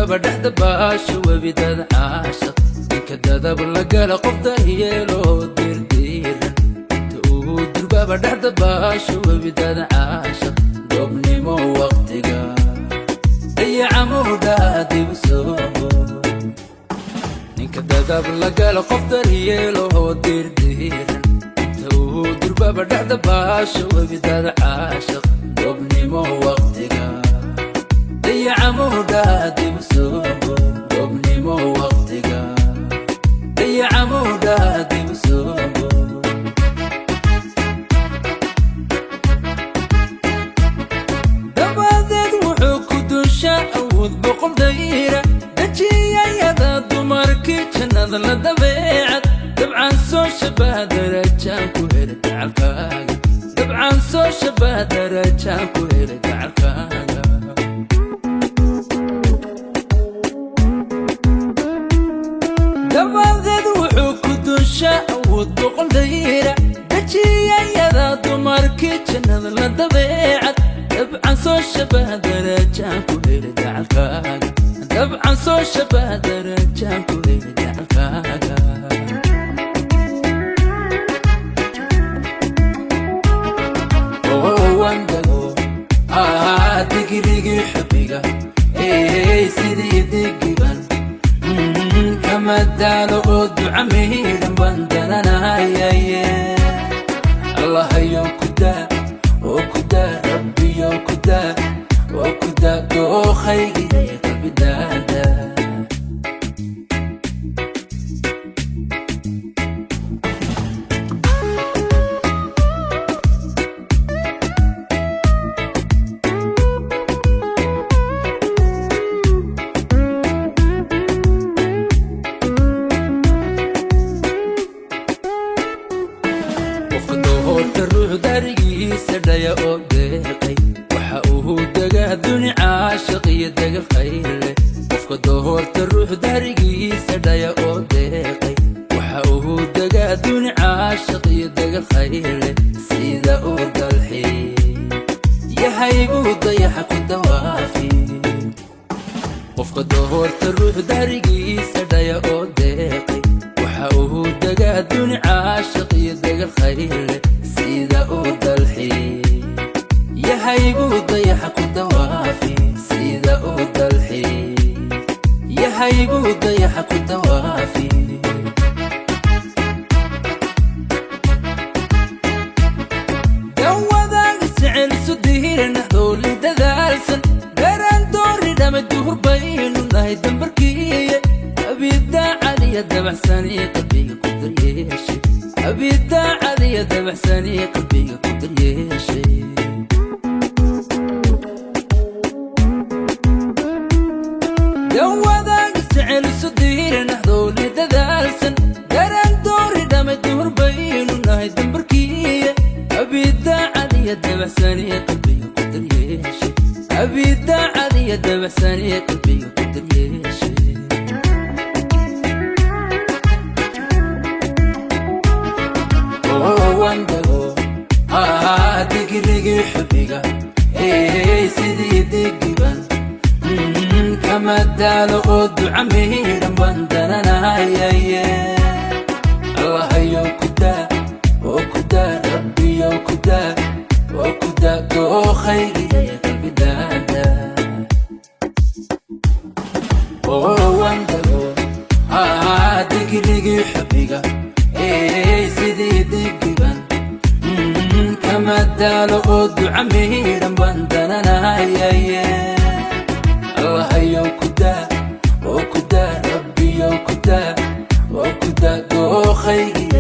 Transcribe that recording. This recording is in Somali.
Durbaba dhexda baasha webidad caashaq, ninka dadab la gala qof daryeeloo dirdiiran. Inta uu durbaba dhexda baasha webidad caashaq, goobnimo waqtiga dayacamowdha dib soo. Ninka dadab la gala qof daryeeloo dirdiiran, inta uu durbaba dhexda baasha webidad caashaq, goobnimo waqtiga dayacamowdha dib soo. Goobnimo waqtiga dayacamowdha dib soo. Dabadeed wuxuu ku dunshaa awood boqol dayra, dejiyayada dumarkii jannada la dabeecad. Dabcan soo shabaha darajaan ku helay gacalkaaga, dabcan soo shabaha darajaan ku helay gacalkaaga. Dabadeed wuxuu ku dunshaa awood boqol dayra, dejiyayada dumarkii jannada la dabeecad. Dabcan soo shabaha darajaan ku helay gacalkaaga, dabcan soo shabaha darajaan ku helay gacalkaaga. Wandago digrigii xubiga, sidii digiban kama daalo oo duca miidhan baan dananahayaye. Allahayo kudaa oo kudaa, rabbiyo kudaa oo kudaa, dookhaygiya qalbidaada. Qofka doorta ruux darigiisa dhaya oo deeqay, waxa uu degaa duni caashiq iyo degal khayr leh. Qofka doorta ruux darigiisa dhaya oo deeqay, waxa uu degaa duni caashiq iyo degal khayr leh. Sida uu dalxi yahay buu dayaxa ku dawaafi. Qofka doorta ruux darigiisa dhaya oo deeqay, waxa uu degaa duni caashiq iyo degal khayr leh. Sida uu dalxi yahay buu dayaxa ku dawaafi, sida uu dalxi yahay buu dayaxa ku dawaafi. Dawadaag isjecel isu dihiran axdooli dadaalsan, garaan doori dhama duhur baynu nahay dambarkiiye. Abidaacadiya dabaxsanii qalbiga ku daryeeshay, abidaacadiya dabaxsanii qalbiga ku daryeeshay. Dawadaag isjecel isu dihiran axdooli dadaalsan, garaan doori dhama duhur baynu nahay dambarkiiye. Abidaacadiya dabaxsanii qalbiga ku daryeeshay, abidaacadiya dabaxsanii qalbiga ku daryeeshay. Wandago digrigii xubiga, sidii digiban kama daalo oo duca miidhan baan dananahayaye. Allahayo kudaa oo kudaa, rabbiyo kudaa oo kudaa, dookhaygiya qalbidaada. Wandago digrigii xubiga, sidii digiban kama daalo oo duca miidhan baan dananahayaye. Allahayo kudaa oo kudaa, rabbiyo kudaa oo kudaa, dookhaygiya